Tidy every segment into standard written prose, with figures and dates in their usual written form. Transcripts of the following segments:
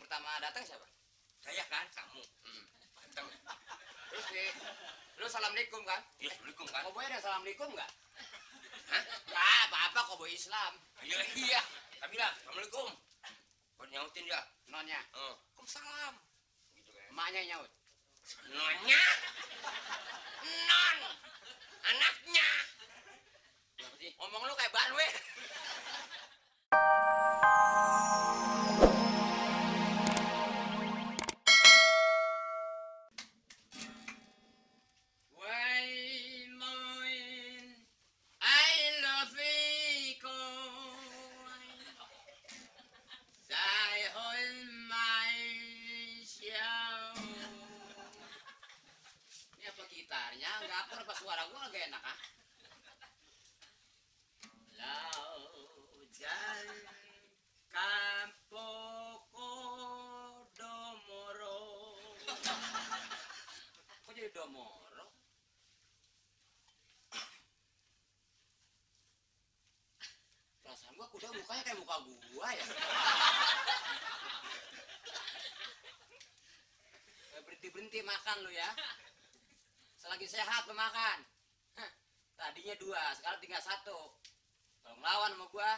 pertama datang siapa? Saya kan, kamu. Datang. Terus nih, lu assalamualaikum kan? Iya, assalamualaikum kan. Koboy ada assalamualaikum nggak? Hah? Ya, apa-apa koboy Islam. Iya, iya. Tapi lah, assalamualaikum. Kau nyautin dia. Nonnya. Waalaikumsalam. Gitu kan. Emaknya yang nyaut. Nonnya. Non. Anaknya. Apa sih? Ngomong lu kayak ban weh. Gitarnya nggak apa suara gua agak enak ah. Laujan Kampoko Domoro. Kok jadi Domoro? Perasaan gua kuda mukanya kayak muka gua ya. Berhenti makan lu ya. Selagi sehat lu makan. Tadinya 2, sekarang tinggal 1. Kalau ngelawan sama gua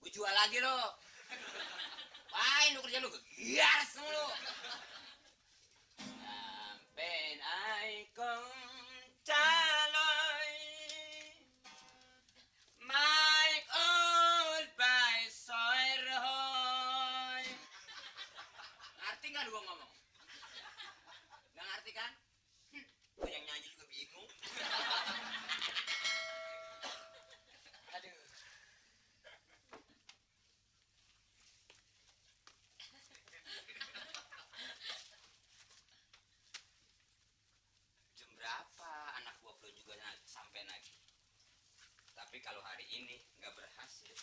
jual lagi lo. Main lu kerja lu gias lu. Sampai aikong caloi my old by soirhoy. Ngerti nggak lu gua ngomong? Nggak ngerti kan? Yang nyanyi juga bingung. Aduh. Jam berapa anak gua belum juga sampai lagi. Tapi kalau hari ini nggak berhasil.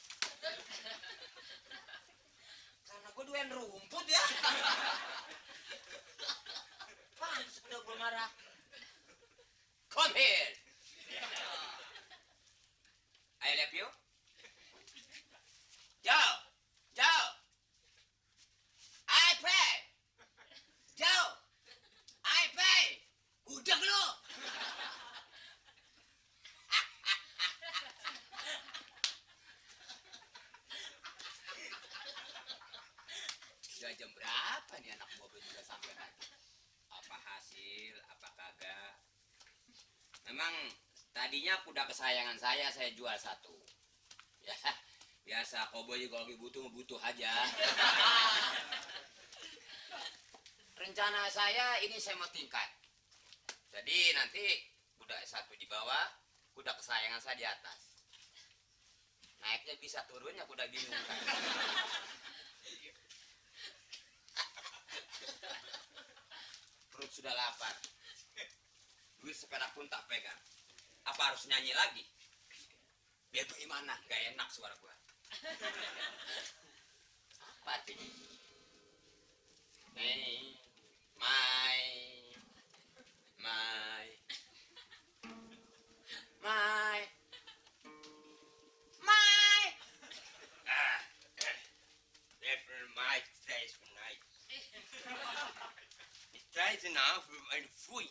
Karena gua doyan rumput ya. Pantes udah gua marah. Come here. I love you. Joe. Joe. I pay. Joe. I pay. Udah lu. Udah jam berapa nih anak mobil juga sampai lagi? Apa hasil, apa kagak? Memang tadinya kuda kesayangan saya jual 1. Ya, biasa koboy kalau lagi butuh aja. Rencana saya ini saya mau tingkat. Jadi nanti kuda 1 di bawah, kuda kesayangan saya di atas. Naiknya bisa, turunnya kuda bingung kan. Perut sudah lapar. Duit sepeda pun tak pegang. Apa harus nyanyi lagi? Biar bagaimana? Gak enak suara gua. Apa artinya? Hey, my. Never mind, today's night. It's today's enough for my food.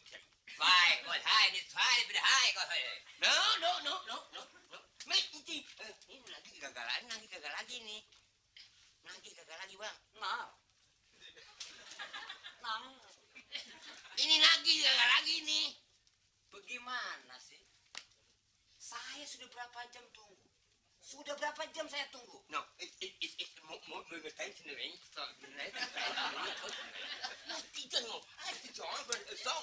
Baik, buat hai, ini hai, beda hai kau hai. No. Mate, ini lagi gagal lagi nih. Lagi gagal lagi, Bang. Nah. Ini lagi gagal lagi nih. Bagaimana sih? Saya sudah berapa jam tunggu? Sudah berapa jam saya tunggu? No, it's more attention to me. So,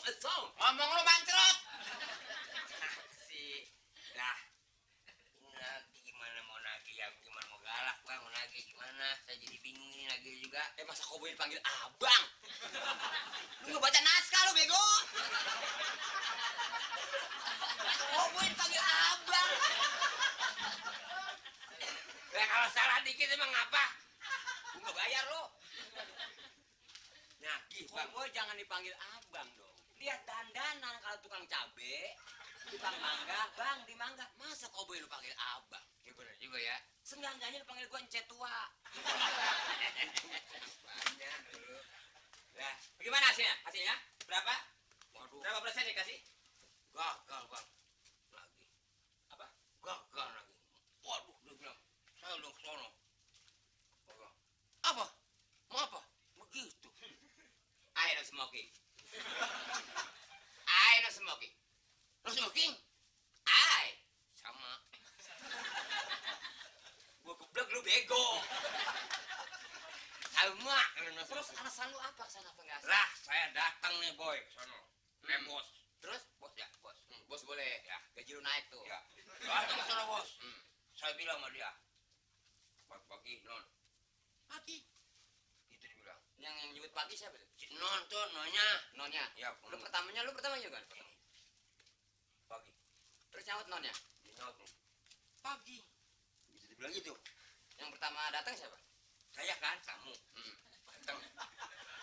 a song. Ngomong lu bangkrut. Si, lah, ini lagi gimana mau nagih ya? Gimana mau galak Bang? Mau nagih gimana? Saya jadi bingung ini nagih juga. Masa kau boleh panggil abang? Lu nggak baca naskah lu bego? Kau boleh panggil abang? Lah kalau salah dikit emang apa? Gua nggak bayar lo. Nagih Bang, Bang. jangan dipanggil abang dong. Lihat dandanan kalau tukang cabe, tukang mangga, bang di mangga. Masa kau boleh lu panggil abang? Ya bener juga. gue ya. Seenggak-enggaknya lu panggil gua encet tua. Banyak lu. Nah, bagaimana hasilnya? Hasilnya berapa? Waduh, Berapa persen dikasih? gagal bang. Lagi. Apa? Gagal lagi. Waduh, dia bilang, saya udah kesono. Gua bilang, apa? Mau apa? Begitu. I no smoking. I no smoking. Lo smoking? I. Sama. Gua geblek lu bego. Sama. Terus alasan lu apa kesana apa enggak? Lah, saya datang nih boy ke sono. Bos. Terus Bos ya, bos. bos boleh ya gaji lu naik tuh. Ya. Datang ke sono bos. Hmm. Saya bilang sama dia, pagi non. Pagi. Itu dia bilang. Yang nyebut pagi siapa tuh? Si non tuh, nonya. Nonnya. Ya, Lu pertama juga kan? Ini. Pagi. Terus nyaut nonnya. Dia nyaut nih. Pagi. Gitu dia bilang gitu. Yang pertama datang siapa? Saya kan, kamu. Hmm. Datang.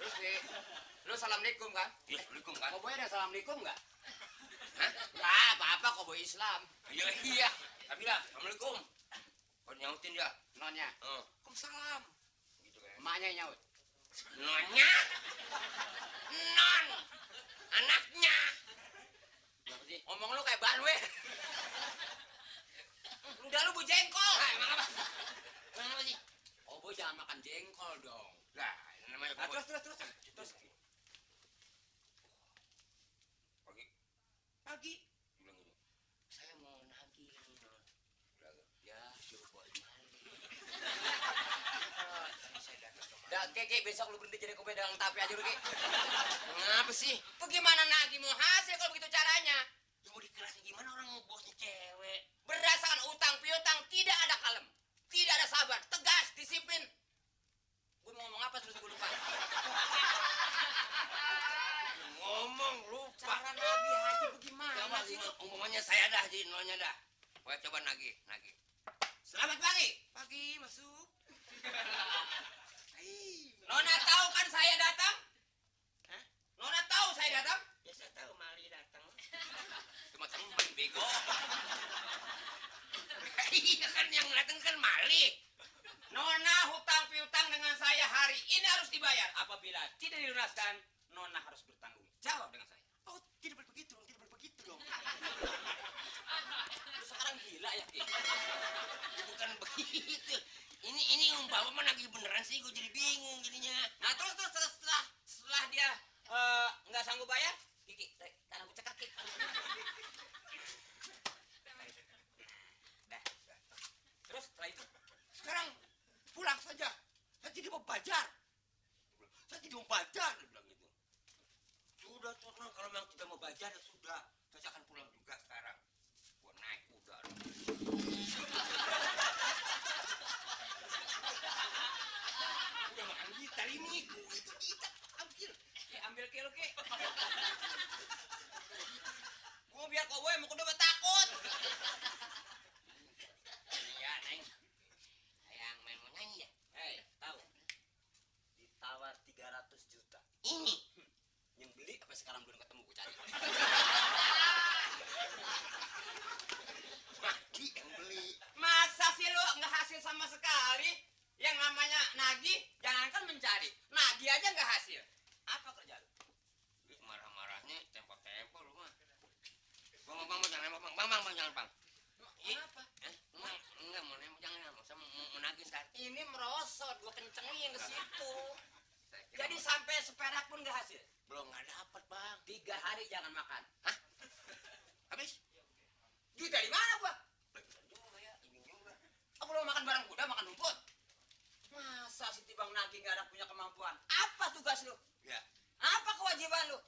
Terus lu assalamualaikum kan? Iya, assalamualaikum kan. Koboi ada assalamualaikum nggak? Hah? Nggak apa-apa koboi Islam. Iya, iya. Saya bilang, assalamualaikum. Kau nyautin dia. Nonnya. Waalaikumsalam. Gitu kan. Emaknya yang nyaut. Nonya. Non. Anaknya. Kenapa sih? Ngomong lu kayak banwe. Udah lu bu jengkol. Emang apa? Emang apa sih? Koboi jangan makan jengkol dong. Lah, ini namanya Nah, koboi. terus. Pagi. Pagi. Bilang gitu. Saya mau nagih ini, non. Bilang, ya, suruh boy mali. Tadi saya datang ke Dah, Keke, besok lu berhenti jadi koboi dagang tapi aja lu, Ki. Ngapa sih? Tuh gimana nagih mau hasil kalau begitu caranya? Ya mau dikerasin gimana orang bosnya cewek? Berdasarkan utang piutang tidak ada kalem. Tidak ada sabar, tegas, disiplin. Gue mau ngomong apa terus gue lupa. Ngomong lupa. Cara nagih haji bagaimana Coba sih lu? umumnya saya dah jadi nonya dah. Pokoknya coba nagih. Selamat pagi. Pagi masuk. Nona tahu kan saya datang? Hah? Nona tahu saya datang? Ya saya tahu Mali datang. Cuma temen bego. Iya kan yang datang kan Mali. Nona hutang piutang dengan saya hari ini harus dibayar. Apabila tidak dilunaskan, Nona harus bertanggung jawab dengan saya. Oh tidak begitu dong. Lu sekarang gila ya, Ki? Bukan begitu. Ini umpama mah nagih beneran sih, gue jadi bingung jadinya. Nah terus setelah dia nggak sanggup bayar, Kiki, karena gue cekak, Kiki. Dah. Terus setelah itu, Sekarang pulang saja. Saya tidak mau bajar. Dia bilang gitu. Sudah non, kalau memang tidak mau bajar ya sudah. Saya akan pulang juga sekarang. Gua naik kuda. Udah makan gitar ini. Itu gitar ambil. ambil kilo, Ki. Gue biar koboi mau kuda takut. Iya neng. Sayang main mau nyanyi ya. Hei, tahu? Ditawar 300 juta. Ini. Yang beli apa sekarang belum ketemu gue cari. Maki yang beli. Masa sih lu nggak hasil sama sekali? Yang namanya nagih, jangankan mencari. Nagih aja nggak hasil. Apa kerja lu? Marah-marahnya tempo-tempo lu mah. Bang, jangan nembak, bang, jangan bang. Kenapa? Enggak mau nembak, jangan nembak. Saya mau menagih sekarang. Ini merosot, gua kencengin ke situ. Jadi sampai seperak pun nggak hasil. Belum nggak dapat bang. 3 hari jangan makan. Hah? Habis? Duit dari mana gua? Bener juga ya, ini juga. Apa lu makan barang kuda, makan rumput? Masa si Tibang nagih nggak ada punya kemampuan? Apa tugas lu? Ya. Apa kewajiban lu?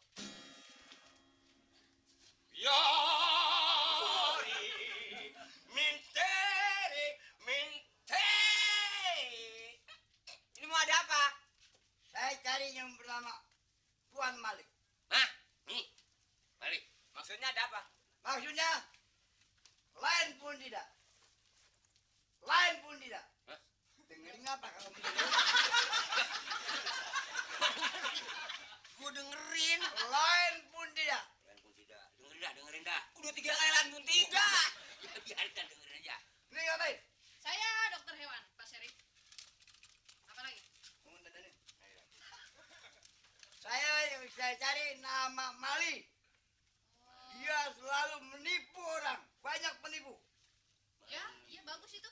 Yori, minteri. Ini mau ada apa? Saya cari yang bernama Tuan Malik. Hah? Nih, balik. Maksudnya ada apa? Maksudnya, lain pun tidak. Hah? Dengerin apa kalau begitu? Gua dengerin. Lain pun tidak. Dengerin dah. Udah 3 kali lan pun 3. Ya, biarkan dengerin aja. Ini ngapain? Saya Mali. Dia selalu menipu orang, banyak penipu. Ya, iya bagus itu.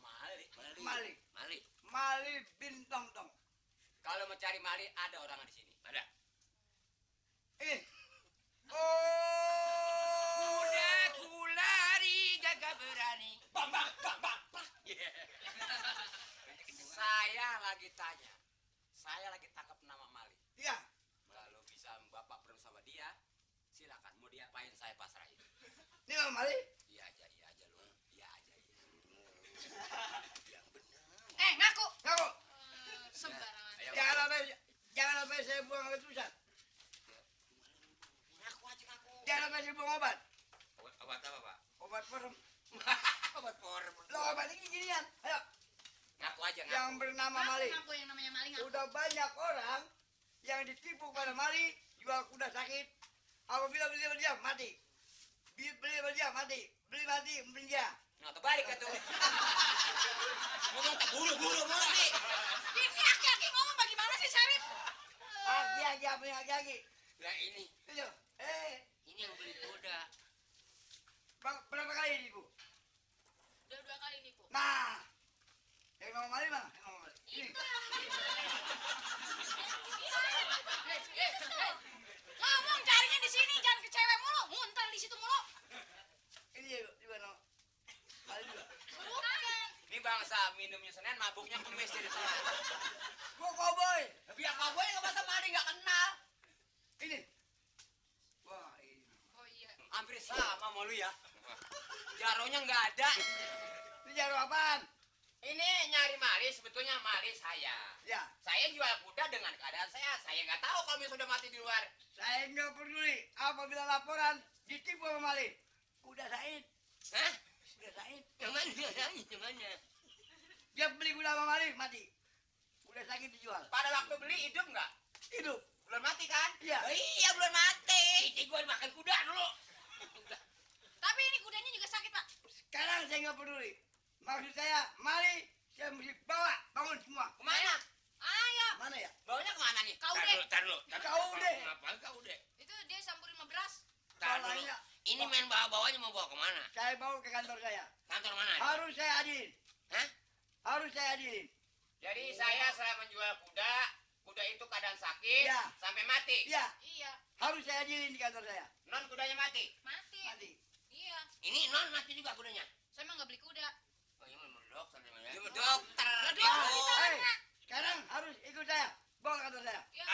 Mali. Mali, Mali. Mali bin Tong. Kalau mau cari Mali ada orang di sini. Ada. Ini. Oh. Udah kulari gagah berani. Bang. Saya lagi tanya. Saya lagi tangkap nama Mali. Ya, Kalau bisa Bapak bersama dia, silakan. Mau diapain saya pasrahin. ini Bang Mali. Iya aja lu. Iya aja. Ngaku. Ngaku. Sembarangan. Ayo, Jangan sampai saya buang air tulisan. ngaku aja ngaku. Jangan sampai saya buang obat. Obat apa, Pak? Obat perem. Obat porem. Lo obat ini ginian. Ayo, Ngaku aja ngaku. yang bernama Mali. Ngaku yang namanya maling ngaku. Udah banyak orang yang ditipu pada Mali, jual kuda sakit. Apabila beli dia mati. Beli dia mati. Beli mati beli dia. Nah, terbalik itu. Ngomong tak buru-buru mulu nih. Ini aki-aki ngomong bagaimana sih, Syarif? Aki-aki apa yang aki-aki? Nah ini. Itu. Ini yang beli kuda. Bang, berapa kali ditipu? Udah 2 kali nipu. Nah, yang nama Mali bang, yang nama Mali. Ini. Ngomong carinya di sini, jangan ke cewek mulu. Nguntal di situ mulu. Ini juga nama Mali juga. Bukan. Ini bangsa minumnya Senin, mabuknya Kemis di tengah. Gua cowboy. Biar kau nggak masa Mali nggak kenal. Ini. Wah, ini. Oh iya. Hampir sama sama lu ya. Jaronya nggak ada. Ini jarum apaan? Ini nyari Mali, sebetulnya Mali saya. Ya, Saya jual kuda dengan keadaan sehat. Saya nggak tahu kalau misalnya sudah mati di luar. saya nggak peduli. Apabila laporan ditipu sama Mali. Kuda Said. Hah? Kuda Said. Yang mana? Yang mana? Dia beli kuda sama Mali, mati. Kuda sakit dijual. Pada waktu beli hidup nggak? Hidup. Belum mati kan? Iya. Oh, iya belum mati. Cici gue makan kuda dulu. Tapi ini kudanya juga sakit, Pak. Sekarang saya nggak peduli. Maksud saya, Mali saya mesti bawa bangun semua. Kemana? Ayo. Mana ya? Baunya kemana nih? Kau Tar deh. dulu, tar dulu. Kau deh. Ngapain kau deh? Itu dia sampurin sama beras. Tar dulu. Bawanya. Ini main bawa-bawanya mau bawa kemana? Saya bawa ke kantor saya. Kantor mana? Harus saya adilin. Hah? Harus saya adilin. Jadi saya menjual kuda. Kuda itu keadaan sakit Iya. sampai mati. Iya, Iya. harus saya adilin di kantor saya. Non kudanya mati. Mati. Mati. Iya. Ini non mati juga kudanya. Saya mah nggak beli kuda. Oh, ini menurut dokter namanya. Dia dokter. Lah, dia. dokter. Hei, sekarang harus ikut saya. Bawa ke kantor saya. Ya